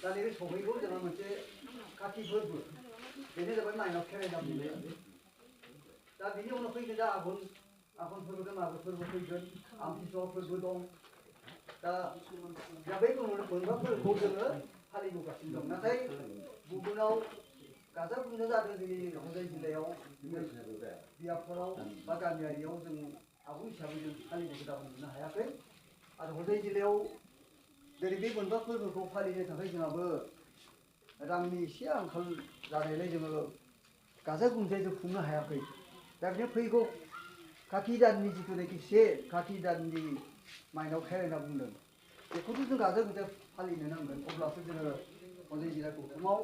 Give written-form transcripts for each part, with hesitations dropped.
दा नैबे सहैगौ जोंहा मोनसे काति फोरबो बेनो जाबाय माइनाव खेराइ होनना बुंनाय दा बिनि उनाव फैगोन दा आघन फोरबो मागो फोरबो फैगोन आमथिसुवा फोरबो दं दा बै मोनबा फोरबोखौ जोङो फालिबोगासिनो दं नाथाय गुबुनाव गाजा गोमजा जादों जोंनि हजाइ जिल्लायाव बियाबफोराव बा गामियारियाव जों आबुं हिसाबै जों फालिनायखौ दाबो नुनो हायाखै आरो हजाइ जिल्लायाव जेरै बे मोनबा फोरबोखौ फालिनो थाखाय जोंहाबो रांनि एसे आंखाल जानायलाय जोङो गाजा गोमजायै जों खुंनो हायाखै दा बिदिनो फैगौ काति दाननि जिथुनाखि काति दाननि माइनाव खेराइ होनना बुंदों बेखौथ' जों गाजा गोमजा फालिनो नांगोन अब्लासो जोङो हजाइ जिल्ला गौथुमाव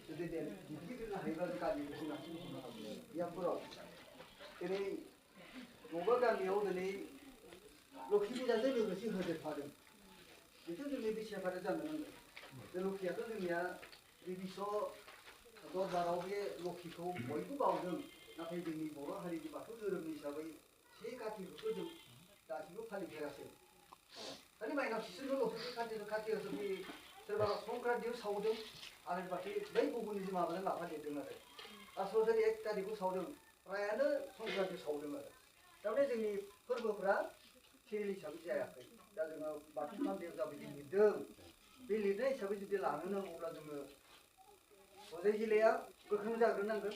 जुदि दिन्थिग्रोनो हायोब्ला जों गामिखौ जों लाखिनो हागोन बियाबफोराव दिनै बबेबा गामियाव दिनै लक्ष्मी फुजाजों लोगोसे होदेरफादों बेथ' जोंनि बिसायफारा जानो नांगोन बे लक्ष्मीयाथ' जोंनिया बे बिश्व दरबाराव बे लक्ष्मीखौ बयबो बावदों नाथाय जोंनि बर' हारिनि बाथौ धोरोमनि हिसाबै कातिखौथ' जों दासिमबो फालिफेराखै खालि माइनाव सिसुल'सो कातियावसो बे सोरबा संक्रान्तियाव सावदों आरो बाखि बै गुबुननि माबाजों लाफादेरदों आरो आसलथे 1 तारिखआव सावदों फ्रायानो संक्रान्तियाव सावदों आरो थारमाने जोंनि फोरबोफ्रा सिरियल हिसाबै जायाखै दा जोङो बाथौ थानसालियाव जाबायदि लिरदों बे लिरनाय हिसाबै जुदि लानो नांगौब्ला जोङो हजाइ जिल्लाया गोख्रों जाग्रोनांगोन